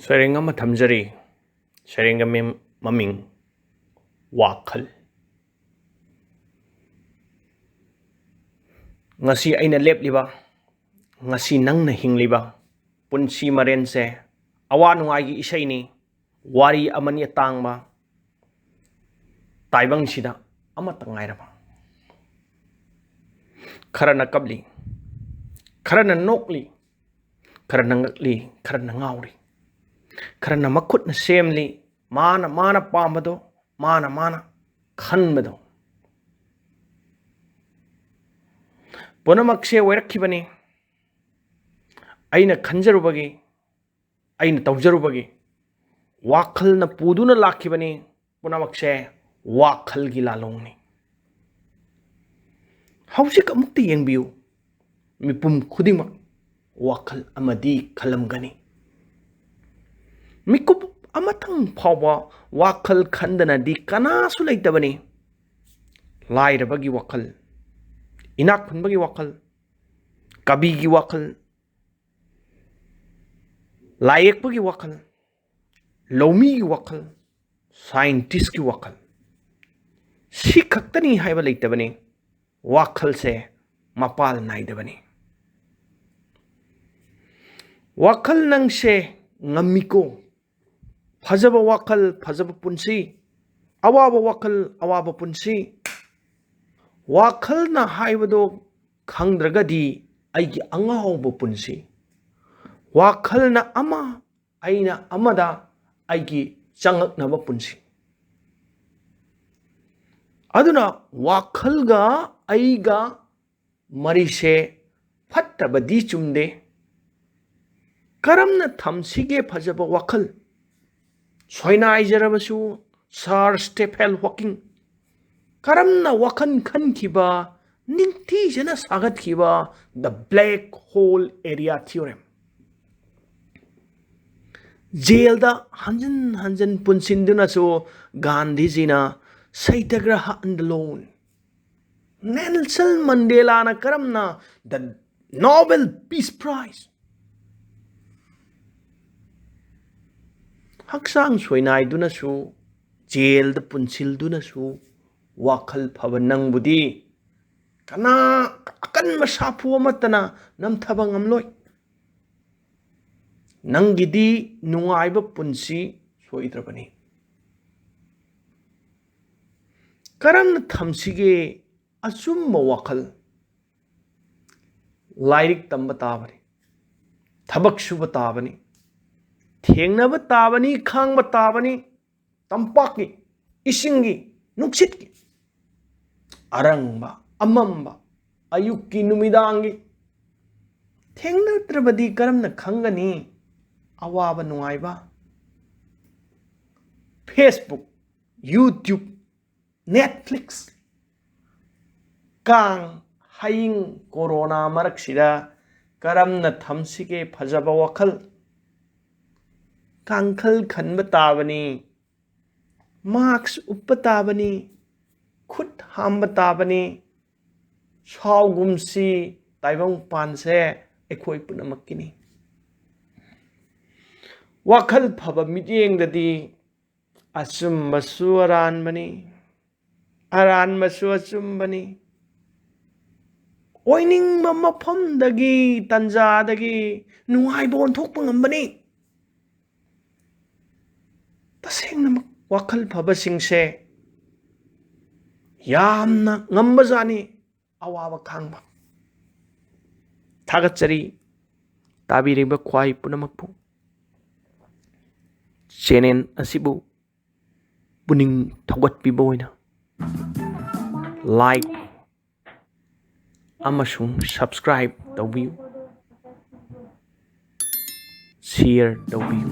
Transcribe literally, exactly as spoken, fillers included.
ꯁꯩꯔꯦꯡ ꯑꯃ ꯊꯝꯖꯔꯤ꯫ ꯁꯩꯔꯦꯡꯒꯤ ꯃꯤꯡ, ꯃꯃꯤꯡ ꯋꯥꯈꯜ꯫ ꯉꯁꯤ ꯑꯩꯅ ꯂꯦꯞꯂꯤꯕ, ꯉꯁꯤ ꯅꯪꯅ ꯍꯤꯡꯂꯤꯕ ꯄꯨꯟꯁꯤ ꯃꯔꯦꯟꯁꯦ ꯑꯋꯥ ꯅꯨꯡꯉꯥꯏꯒꯤ ꯏꯁꯩꯅꯤ, ꯋꯥꯔꯤ ꯑꯃꯅꯤ ꯑꯇꯥꯡꯕ, ꯇꯥꯏꯕꯪꯁꯤꯗ ꯑꯃꯠꯇ ꯉꯥꯏꯔꯕ꯫ ꯈꯔꯅ ꯀꯞꯂꯤ, ꯈꯔꯅ ꯅꯣꯛꯂꯤ, ꯈꯔꯅ ꯉꯛꯂꯤ, ꯈꯔꯅ ꯉꯥꯎꯔꯤ, ꯈꯔꯅ ꯃꯈꯨꯠꯅ ꯁꯦꯝꯂꯤ, ꯃꯥꯅ ꯃꯥꯅ ꯄꯥꯝꯕꯗꯣ, ꯃꯥꯅ ꯃꯥꯅ ꯈꯟꯕꯗꯣ꯫ ꯄꯨꯝꯅꯃꯛꯁꯦ ꯑꯣꯏꯔꯛꯈꯤꯕꯅꯤ꯫ ꯑꯩꯅ ꯈꯟꯖꯔꯨꯕꯒꯤ, ꯑꯩꯅ ꯇꯧꯖꯔꯨꯕꯒꯤ ꯋꯥꯈꯜꯅ ꯄꯨꯗꯨꯅ ꯂꯥꯛꯈꯤꯕꯅꯤ꯫ ꯄꯨꯝꯅꯃꯛꯁꯦ ꯋꯥꯈꯜꯒꯤ ꯂꯥꯂꯣꯡꯅꯤ꯫ ꯍꯧꯖꯤꯛ ꯑꯃꯨꯛꯇ ꯌꯦꯡꯕꯤꯌꯨ, ꯃꯤꯄꯨꯝ ꯈꯨꯗꯤꯡꯃꯛ ꯋꯥꯈꯜ ꯑꯃꯗꯤ ꯈꯜꯂꯝꯒꯅꯤ꯫ ꯃꯤꯀꯨꯞ ꯑꯃꯇꯪ ꯐꯥꯎꯕ ꯋꯥꯈꯜ ꯈꯟꯗꯅꯗꯤ ꯀꯅꯥꯁꯨ ꯂꯩꯇꯕꯅꯤ꯫ ꯂꯥꯏꯔꯕꯒꯤ ꯋꯥꯈꯜ, ꯏꯅꯥꯛ ꯈꯨꯟꯕꯒꯤ ꯋꯥꯈꯜ, ꯀꯕꯤꯒꯤ ꯋꯥꯈꯜ, ꯂꯥꯏꯌꯦꯛꯄꯒꯤ ꯋꯥꯈꯜ, ꯂꯧꯃꯤꯒꯤ ꯋꯥꯈꯜ, ꯁꯥꯏꯟꯇꯤꯁꯀꯤ ꯋꯥꯈꯜ, ꯁꯤ ꯈꯛꯇꯅꯤ ꯍꯥꯏꯕ ꯂꯩꯇꯕꯅꯤ꯫ ꯋꯥꯈꯜꯁꯦ ꯃꯄꯥꯜ ꯅꯥꯏꯗꯕꯅꯤ꯫ ꯋꯥꯈꯜ ꯅꯪꯁꯦ ꯉꯝꯃꯤꯀꯣ꯫ ꯐꯖꯕ ꯋꯥꯈꯜ, ꯐꯖꯕ ꯄꯨꯟꯁꯤ, ꯑꯋꯥꯕ ꯋꯥꯈꯜ, ꯑꯋꯥꯕ ꯄꯨꯟꯁꯤ꯫ ꯋꯥꯈꯜꯅ ꯍꯥꯏꯕꯗꯣ ꯈꯪꯗ꯭ꯔꯒꯗꯤ ꯑꯩꯒꯤ ꯑꯉꯥꯎꯕ ꯄꯨꯟꯁꯤ꯫ ꯋꯥꯈꯜꯅ ꯑꯃ, ꯑꯩꯅ ꯑꯃꯗ ꯑꯩꯒꯤ ꯆꯉꯛꯅꯕ ꯄꯨꯟꯁꯤ꯫ ꯑꯗꯨꯅ ꯋꯥꯈꯜꯒ ꯑꯩꯒ ꯃꯔꯤꯁꯦ ꯐꯠꯇꯕꯗꯤ ꯆꯨꯝꯗꯦ꯫ ꯀꯔꯝꯅ ꯊꯝꯁꯤꯒꯦ ꯐꯖꯕ ꯋꯥꯈꯜ? ꯁꯣꯏꯅꯥꯏꯖꯔꯕꯁꯨ ꯁꯥꯔ ꯁ꯭ꯇꯦꯐꯦꯟ ꯍꯣꯀꯤꯡ ꯀꯔꯝꯅ ꯋꯥꯈꯜ ꯈꯟꯈꯤꯕ, ꯅꯤꯡꯊꯤꯖꯅ ꯁꯥꯒꯠꯈꯤꯕ The Black Hole Area Theorem꯫ ꯖꯦꯜꯗ ꯍꯟꯖꯤꯟ ꯍꯟꯖꯤꯟ ꯄꯨꯟꯁꯤꯟꯗꯨꯅꯁꯨ ꯒꯥꯟꯙꯤꯖꯤꯅ ꯁꯩꯇꯒ꯭ꯔꯍ ꯑꯥꯟꯗꯣꯂꯟ, ꯅꯦꯜꯁꯟ ꯃꯟꯗꯦꯂꯥꯅ ꯀꯔꯝꯅ the Nobel Peace Prize, ꯍꯛꯆꯥꯡ ꯁꯣꯏꯅꯥꯏꯗꯨꯅꯁꯨ, ꯖꯦꯜꯗ ꯄꯨꯟꯁꯤꯜꯗꯨꯅꯁꯨ, ꯋꯥꯈꯜ ꯐꯕ ꯅꯪꯕꯨꯗꯤ ꯀꯅꯥ, ꯑꯀꯟꯕ ꯁꯥꯐꯨ ꯑꯃꯠꯇꯅ ꯅꯝꯊꯕ ꯉꯝꯂꯣꯏ꯫ ꯅꯪꯒꯤꯗꯤ ꯅꯨꯡꯉꯥꯏꯕ ꯄꯨꯟꯁꯤ ꯁꯣꯏꯗ꯭ꯔꯕꯅꯤ꯫ ꯀꯔꯝꯅ ꯊꯝꯁꯤꯒꯦ ꯑꯆꯨꯝꯕ ꯋꯥꯈꯜ? ꯂꯥꯏꯔꯤꯛ ꯇꯝꯕ ꯇꯥꯕꯅꯤ, ꯊꯕꯛ ꯁꯨꯕ ꯇꯥꯕꯅꯤ, ꯊꯦꯡꯅꯕ ꯇꯥꯕꯅꯤ, ꯈꯥꯡꯕ ꯇꯥꯕꯅꯤ꯫ ꯇꯝꯄꯥꯛꯀꯤ, ꯏꯁꯤꯡꯒꯤ, ꯅꯨꯡꯁꯤꯠꯀꯤ, ꯑꯔꯪꯕ, ꯑꯃꯝꯕ, ꯑꯌꯨꯛꯀꯤ, ꯅꯨꯃꯤꯗꯥꯡꯒꯤ꯫ ꯊꯦꯡꯅꯗ꯭ꯔꯕꯗꯤ ꯀꯔꯝꯅ ꯈꯪꯒꯅꯤ ꯑꯋꯥꯕ ꯅꯨꯡꯉꯥꯏꯕ? Facebook, YouTube, Netflix, ꯀꯥꯡ, ꯍꯌꯤꯡ, ꯀꯣꯔꯣꯅꯥ ꯃꯔꯛꯁꯤꯗ ꯀꯔꯝꯅ ꯊꯝꯁꯤꯒꯦ ꯐꯖꯕ ꯋꯥꯈꯜ? ꯀꯥꯡꯈꯜ ꯈꯟꯕ ꯇꯥꯕꯅꯤ, mask ꯎꯞꯄ ꯇꯥꯕꯅꯤ, ꯈꯨꯠ ꯍꯥꯝꯕ ꯇꯥꯕꯅꯤ꯫ ꯁꯥꯎꯒꯨꯝꯁꯤ, ꯇꯥꯏꯕꯪꯄꯥꯟꯁꯦ ꯑꯩꯈꯣꯏ ꯄꯨꯝꯅꯃꯛꯀꯤꯅꯤ꯫ ꯋꯥꯈꯜ ꯐꯕ ꯃꯤꯠꯌꯦꯡꯗꯗꯤ ꯑꯆꯨꯝꯕꯁꯨ ꯑꯔꯥꯟꯕꯅꯤ, ꯑꯔꯥꯟꯕꯁꯨ ꯑꯆꯨꯝꯕꯅꯤ꯫ ꯑꯣꯏꯅꯤꯡꯕ ꯃꯐꯝꯗꯒꯤ, ꯇꯟꯖꯥꯗꯒꯤ ꯅꯨꯡꯉꯥꯏꯕ ꯑꯣꯟꯊꯣꯛꯄ ꯉꯝꯕꯅꯤ꯫ ꯇꯁꯦꯡꯅꯃꯛ ꯋꯥꯈꯜ ꯐꯕꯁꯤꯡꯁꯦ ꯌꯥꯝꯅ ꯉꯝꯕꯖꯥꯠꯅꯤ ꯑꯋꯥꯕ ꯈꯥꯡꯕ꯫ ꯊꯥꯒꯠꯆꯔꯤ ꯇꯥꯕꯤꯔꯤꯕ ꯈ꯭ꯋꯥꯏ ꯄꯨꯝꯅꯃꯛꯄꯨ꯫ Channel ꯑꯁꯤꯕꯨ ꯄꯨꯛꯅꯤꯡ ꯊꯧꯒꯠꯄꯤꯕ ꯑꯣꯏꯅ like ꯑꯃꯁꯨꯡ subscribe ꯇꯧꯕꯤꯌꯨ, share ꯇꯧꯕꯤꯌꯨ꯫